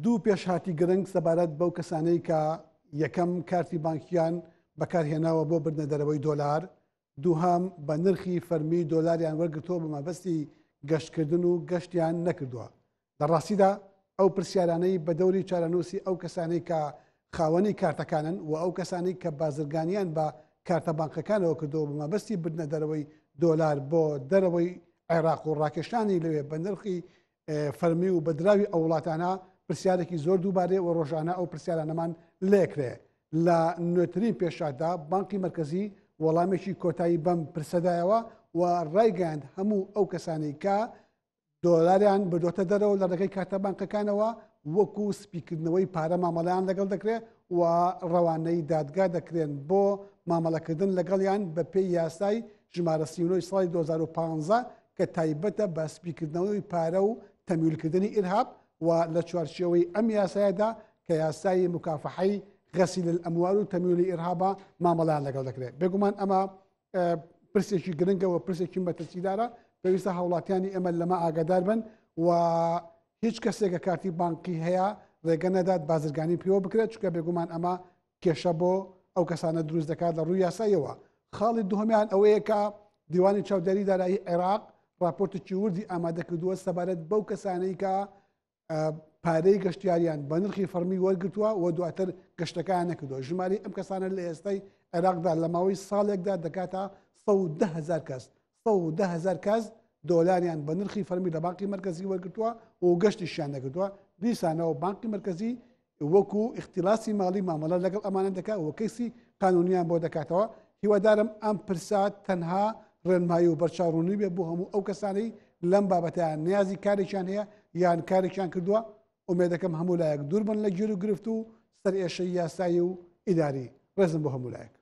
دوو پێشهاتی گرنگ سەبارەت بەو کەسانەی کە یەکەم کارتی بانکیان بەکارهێناوە بۆ بردنە دەرەوەی دۆلار، دووهەم بە نرخی فەرمی دۆلاریان وەرگرتووە بە مەبەستی گەشتکردن و گەشتیان نەکردووە. لە ڕاستیدا ئەو پرسیارانەی بە دەوری چارەنووسی ئەو کەسانەی کە خاوەنی کارتەکانن و ئەو کەسانەی کە بازرگانیان بە کارتە بانقەکانەوە کردووە بە مەبەستی بردنە دەرەوەی دۆلار بۆ دەرەوەی عێراق و ڕاکێشانی لەوێ بە نرخی فەرمی و بە دراوی ئەو وڵاتانە پرسیارێکی زۆر دووبارەیە و ڕۆژانە ئەو پرسیارانەمان لێکرێ. لە نوێترین پێشهاتدا بانقی مەرکەزی وەڵامێکی کۆتایی بەم پرسەدایەوە و ڕایگەیاند هەموو ئەو کەسانەی کە دۆلاریان بردۆتە دەرەوە لە ڕێگەی کارتە بانقەکانەوە وەکو سپیکردنەوەی پارە مامەڵەیان لەگەڵ دەکرێت و ڕەوانەی دادگا دەکرێن بۆ مامەڵەکردن لەگەڵیان بەپێی یاسای ژمارە 39 ساڵی 2015 کە تایبەتە بە سپیکردنەوەی پارە و تەمویلکردنی ئیرهاب و لە چوارچێوەی ئەم یاسایەدا کە یاسای مکافحەی غەسیل الاموال و تەمویلی ئیرهابە مامەڵەیان لەگەڵ دەکرێت. بێگومان ئەمە پرسێکی گرنگە و پرسێکی مەترسیدارە، پێویستە هاوڵاتیانی ئێمە لەمە ئاگادار بن و هیچ کەسێک کە کارتی بانقی هەیە ڕێگە نەدات بازرگانی پێوە بکرێت، چونکە بێگومان ئەمە کێشە بۆ ئەو کەسانە دروست دەکات لە ڕووی یاساییەوە. خاڵی دووهەمیان ئەوەیە کە دیوانی چاودێری دارایی عێراق راپۆرتێکی وردی ئامادە کردووە سەبارەت بەو کەسانەی کە پارەی گەشتیاریان بە نرخی فەرمی وەرگتووە و دواتر گەشتەکان نەکردووە. ژماری ئەم کەسانە لە ئێستای عێراقدا لە ماوەی ساڵێکدا دەکاتە 110,000 کەس. 110,000 کەس دۆلاریان بە نرخی فەرمی لە بانقی مەرکەزی وەرگتووە و گەشتیشیان نەکردووە. دیسانەوە بانقی مەرکەزی وەکو ئیختیلاسی ماڵی مامەڵە لەگەڵ ئەمانە دەکات و کەیسی قانونیان بۆ دەکاتەوە. هیوادارم ئەم پرسە تەنها ڕێنمایی و بەرچاوڕوونی بێت بۆ هەموو ئەو کەسانەی لەم بابەتەیان نیازی کارێکیان هەیە یان کارێکیان کردووە. ئومێدەکەم هەموو لایەک دوور بن لە گیر و گرفت و سەرئێشەی یاسایی و ئیداری. ڕێزم بۆ هەموو لایەک.